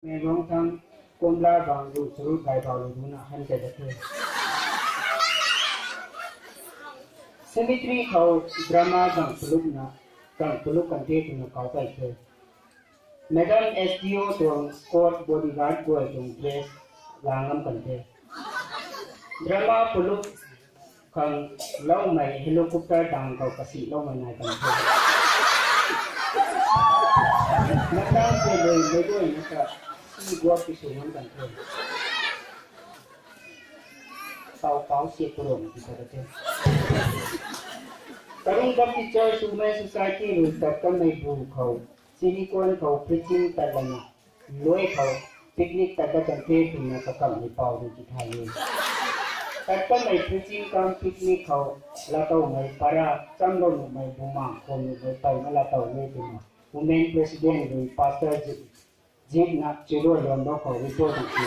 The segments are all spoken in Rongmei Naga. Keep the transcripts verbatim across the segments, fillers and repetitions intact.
Tamenglong thang kumla bang ru churu gai bau lu duna han kai da the. Cemetery khou drama gang puluk na, gang puluk kan the twna kau kai the. Madam S D O tuang court bodyguard guay tuang dress la ngam kan the. Drama puluk khang loumei helicopter dang khou kasi loumei nai kan the. Matang se lui mei guay na ta si guak ki su ngam kan the. Tau pau si purong ki sa the. Karung Baptist Church Women Society rui tat kanmei bu khou, Chini kuan khou preaching tat lana, luai khou picnic tat dat kan the twna kakamhmei pau rui ki thay e. Tat kanmei preaching kam picnic khou latoumei para chamlou nuhmei bumang khou nuhmei peyna latou e twna Women President rui Pastor Ji-, Jitna Chirua Luanbou khou report kan the.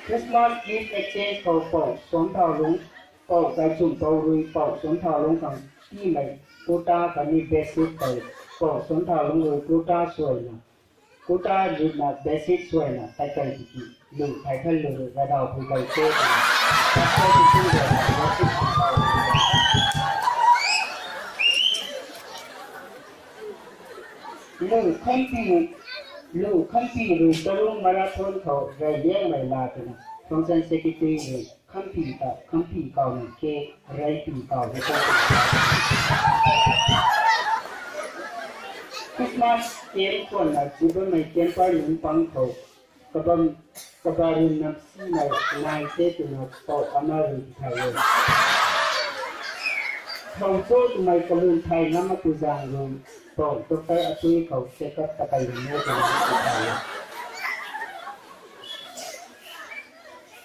Christmas gift exchange khou Pou Suanthaulung, Pou Kaichum Pou rui Pou Suanthaulung khang tiimei kurta khatni bedsheet tei Pou Suanthaulung rui kurta suaina, kurta ritna bedsheet suaina tei kai tiki, lu thai khan lu rui radau pui kai the. Lu khanpi, lu khanpi rui Tarung Marathon khou rey liangmei la twna function secretary rui khanpi ta khanpi kauna ke reypi kau de. Christmas camp khwanna zibammei camper nunc pang khou kabam, kabarun nam simei nai the twna Pou Ama rui tithay e. Khou cho twmei kalun thay ngam mak tu zaeng rui Pou doctor atui khou check up ta kai run e twna tithay e.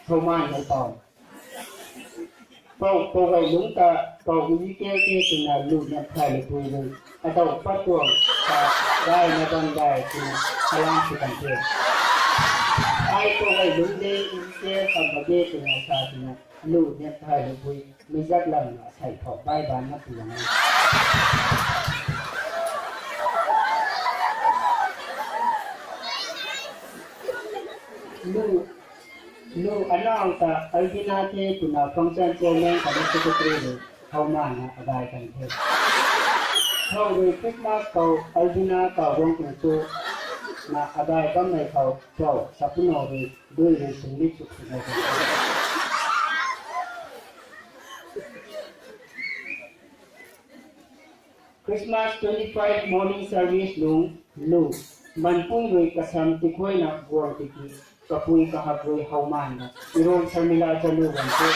Khou man e Pou. Pou, Pou Gailungc ta, Pou Ezekiel the twna lu niam thay lu pui rui, adau pat tuang ta, gayna bam gay twna kalam sw kan the. Ai Pou Gailungc de, Ezekiel kham ba de twna sa twna, lu niam thay lu pui, mei zat lamna asei thau bai ban na tuang e. Lu, lu anaw ta Albina the twna function chairman khatni secretary rui khou mana agay kan the. Khou rui Christmas khou Albina kaw guang tuang chu na agay bammei khou Pou Sapuno rui dui rui sungmit chuk suk kan the. Christmas twenty-five morning service nung lu, manpui rui kasam tikhuayna guang tiki, kapui kahak rui how manna, Iron Sharmila Chanu guang the.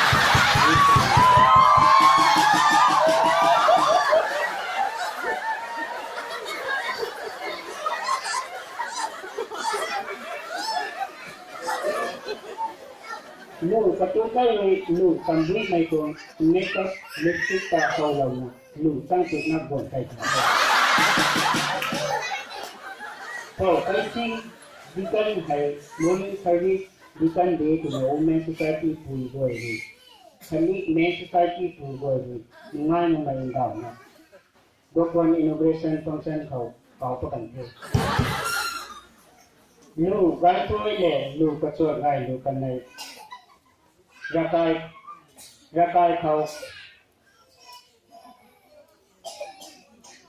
Lu katuang kai rui lu kambuimei tuang makeup lipstick ta howlouna lu tang tikna guang kai the. Pou Kaising deacon hei morning service deacon de twna Women Society pui guay rui, khatni Men Society pui guay rui, nungai nungai ndauhna Gokuan inauguration function khou kau pa kan the. Lu ganthuai le lu kachuat gay lu kanei. Rakai, rakai khou.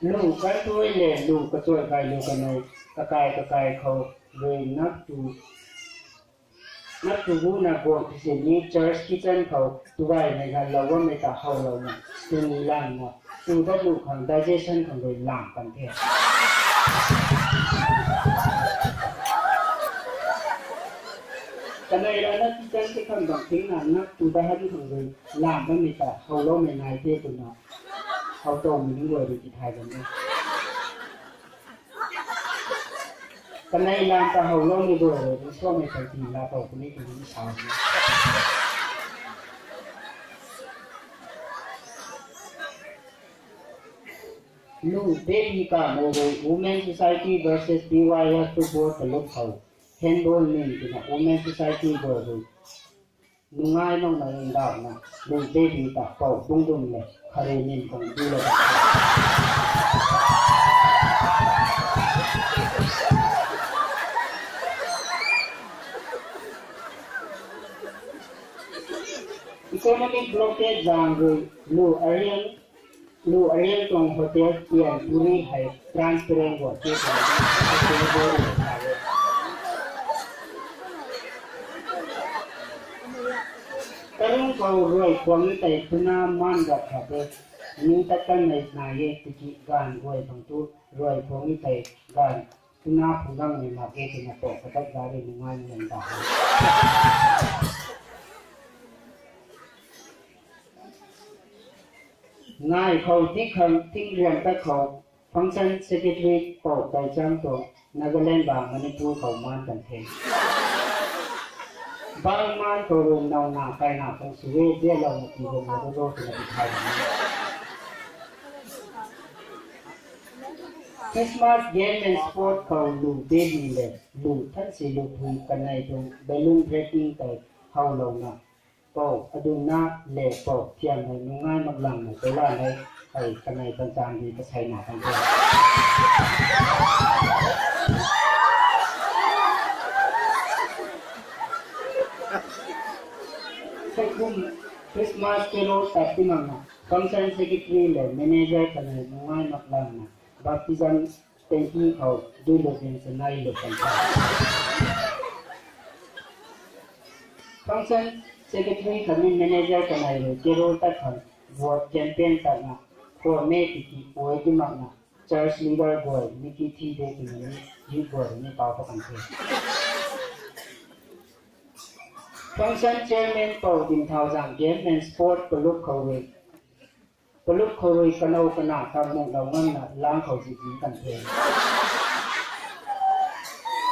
Lu ganthuai le lu kachuat gay lu kanei. Kakai kakai khou rui nap tu nap tu guna guang tisi ni church kitchen khou tugaymei ganlou bammei ta howlouna, tuni langna, tu dat lu khang digestion khang rui lang kan the. Kanei rana kitchen ki khang bang thingna nap tu dat han khang rui lang bammei ta howloumei nai the twna, how towmei nunc guay rui tithay bam e. Kanei lam ta howloumei guay rui suamei panty laa tow puni twna sa e. Lu baby kamei rui Women Society versus B Y F football palup khou handball ning twna Women Society guay rui nungai nungai ndauhna, lu baby ta Pou Bungdum le Kharui nin khang dulou kan the. Blockade zang rui lu ariang, lu ariang tuang hotel tian puri hei transparent guat ke tuang hotel bo rui tha e. Karung khou ruai khuang tei tuna man gat kha te. Ni tat kan nei nai e tiki ganv guay bang tu ruai khuang tei ganv tuna phunggang ni mak e tina tok katat gari nungai nungai ta. Ngai khou ti khang ting riam tat khou function secretary pou kai chang tuang Nagaland ba Manipur khou man kan the. Bang man khou rung nau na kai na kang sure zia lou na ti rung na ro ro tina ti khai na. Christmas game and sport khou lu baby le lu than si lu pui kanei tuang balloon breaking tei howlouna pou aduna le pou thiam hei nungai maklang na tei la nei hei kanei panchan di kasei na kan the. Seikum Christmas carol tat ti makna function secretary le manager kanei nungai maklang na baptism tanki khou dui lo din sa nai lo kan the. Function secretary khatni manager kanei rui carol tat khang vote campaign tatna khou me tiki oi ti makna church leader guay ni ki thi de tina ni youth guay ni pau pa kan the. Function chairman pou tin thau zang game and sport palup khou rui palup khou rui kanou kana kha mung lou ngamna lang khou zi zi kan the.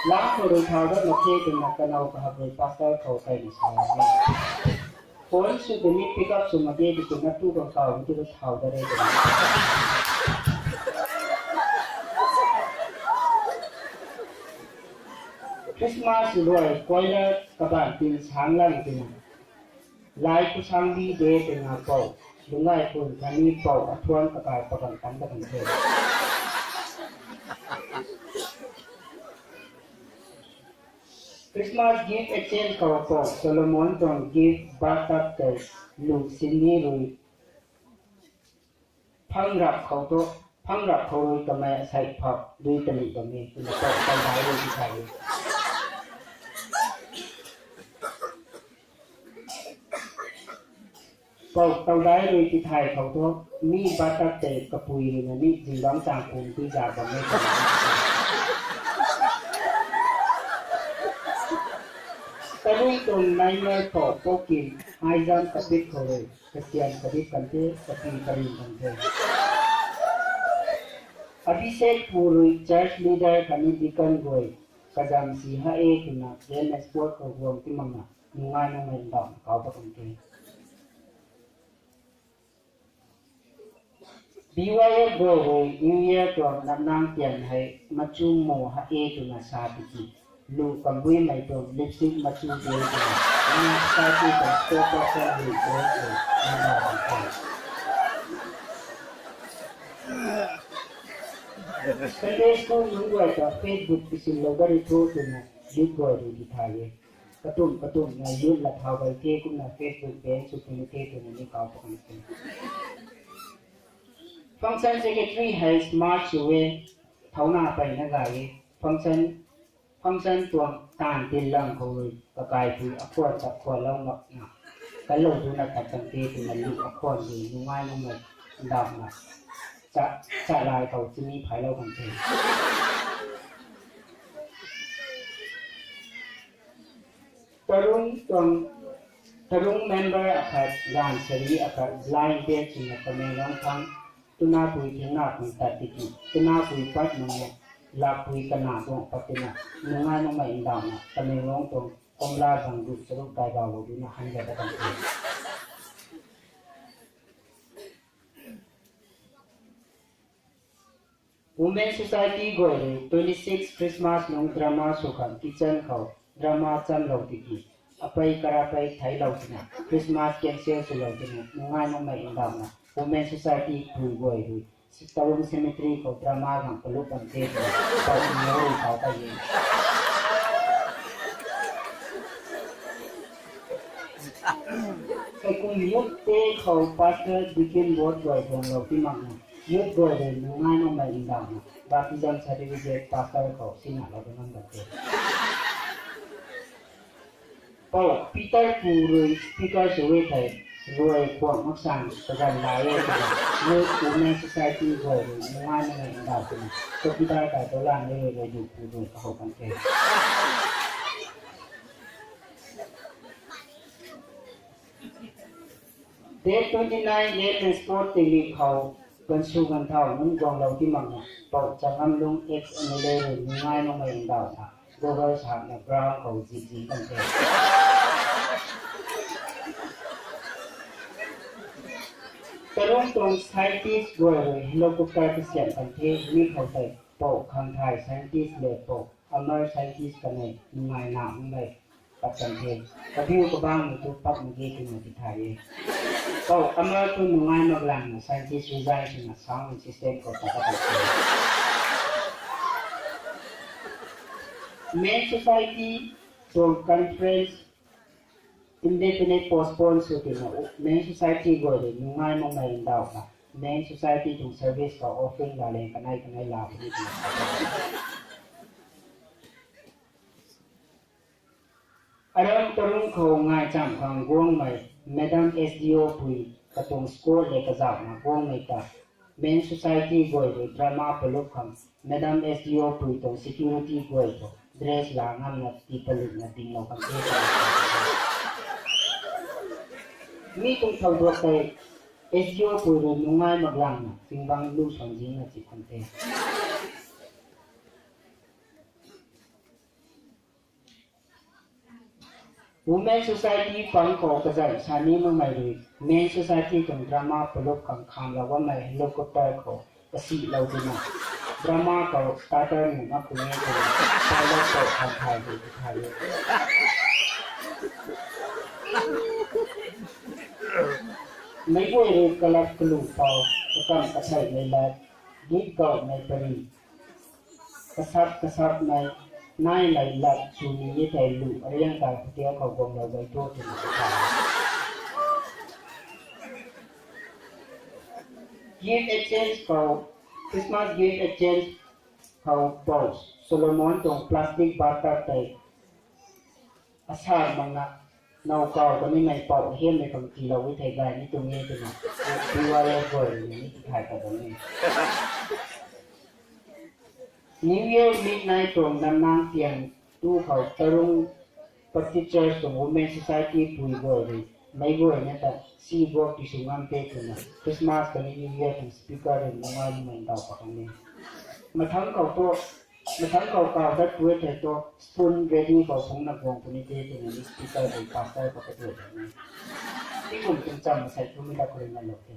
Lang khou rui thau dat mak the twna kanou kahak rui pastor khou kai ni sa e. Phone sw tini pick up sw mak ge ti twna tu kang kau ti thau dat re twna. Christmas ruai koiler kaban tin sang lang tina. Lai kusang di de twna pou, lungai pun kani pou athuan kakai pagang tang da kan the. Christmas gift exchange khou pou Solomon tuang gift bathtub tei lu sini rui phang rap khou tu, phang rap khou rui kamei asei phap dui tali bam e twna pou tau dai rui ti thay e. Pou tau dai rui ti thay khou tu, mi bathtub tei kapui rui na ni zingbangc chang pum tui za bam e twna. Karui tuang naimei pou pokin aizam kapit khou rui kasian kadip kan the, kapi karin kan the. Abhishek pu rui church leader khatni deacon guay kazam si ha e twna game and sport khou guang ti makna nungai nungai ndauh kau pa kan the. B Y F guay rui New Year tuang namnang tian hei machu mo ha e twna sa tiki lu kambuimei tuang lipstick machu de twna nungai society tuang spokesperson rui post rui nungai kan the. Sunday school nunc guay ta Facebook kisinlou gari thu twna youth guay rui ti thay e. Katumh katumhna youth la thau bai the kumna Facebook ban sw puni the twna ni kau pa kan the. Function secretary hei smart sw e, thauna peyna gay e. Function, function tuang taanv tin lang khou rui kakaipui akhwan ta khwanlou makna kalou duna tat kan the twna lu akhwan rui nungai nungai ndauhna cha, chalai khou chini phailou kan the. Tarung tuang, tarung member akhat, gaanv sari akhat, blind date swna Tamenglong thang, tunapui thingna khang tat tiki, tunapui pat nunga, lakpui kana tuang pat tina, nungai nungai ndauhna, Tamenglong tuang, Komla zang du charuk dai bau lou duna han ga ta kan the. Women Society guay rui twenty six Christmas nung drama sw khang kitchen khou drama chamlou tiki, apei karapei theilou tina, Christmas cancel swlou tina, nungai nungai ndauhna, Women Society pui guay rui, Tarung Cemetery khou drama gang palup bam the twna, pou nunga rui kau kai e. Kum youth te khou pastor deacon board guay guanglou ti makna, youth guay rui nungai makmei ndauhna, baptism certificate pastor khou sina lou da ngam bam the. Pou Peter pu rui speaker sw e thei, rui kuang maksang kagan lai e twna, rui Women Society guay rui nungai makmei ndauh twna, chowkidar kai tou lan e rui du pu rui kahou kan the. Date twenty nine Land and Sport tei mi khou, gansu ganthau nunc guanglou ti makna, Pou Changamlung ex M L A rui nungai makmei ndauh sa, Google sakna ground khou zih zih kan the. Tarung tuang scientist guay rui helicopter kasiam kan the, mi khou tei, Pou Khangthai scientist le Pou Amar scientist kanei nungai na nungai pat kan the. Kabiu kabangmei tu pak mak ge twna ti thay e. Pou Amar tu nungai mak langna scientist resign swna sound system khou pat kan the. Men Society tuang conference indefinite postpone sw tina, Men Society guay rui nungai makmei ndauh na, Men Society tuang service khou offering la leng kanei kanei la puni twna. Aram tarung khou ngai cham khang guangmei Madam S D O pui katuang score le kazauhna guangmei ta, Men Society guay rui drama palup khang Madam S D O pui tuang security guay khou dress la ngamna ti palupna dinglou kan the. Mi tuang thau duak tei S D O pui rui nungai mak langna tingbang lu suan zingna chi kan the. Women Society pang khou kazanc sani makmei rui Men Society tuang drama palup khang khamlou bammei helicopter khou kasihlou twna, drama khou starter nuh mak khun e twna, pilot khou khan thay rui ti thay e. Meic guay rui kalak kalu pou, kakam katheimei lat, dit gauhmei pari, kasap kasapmei, nai lei lat sw ni e thei lu ariang kai hotel khou guanglou gay thu twna ti thay. Gift exchange khou, Christmas gift exchange khou Pou Solomon tuang plastic bathtub tei asar makna, now kau kanimei pou hiammei khang tiilou e thei gay ni tuang e twna, B Y F guay rui ni ti thay ta bam e. New Year midnight tuang namnang tian tu khou tarung Baptist Church tuang Women Society pui guay rui, meic guay na ta si guak ti sw ngam the twna, Christmas kani New Year tuang speaker rui nungai makmei ndauh pat kan e. Mathangc khou tu, mathangc khou kau dat tu e thei tu, spoon ready khou phungna guang puni the twna ni speaker rui pastor khou katuai kan e. Tikum tuang cham masei thumei ta khou rui nganlou the.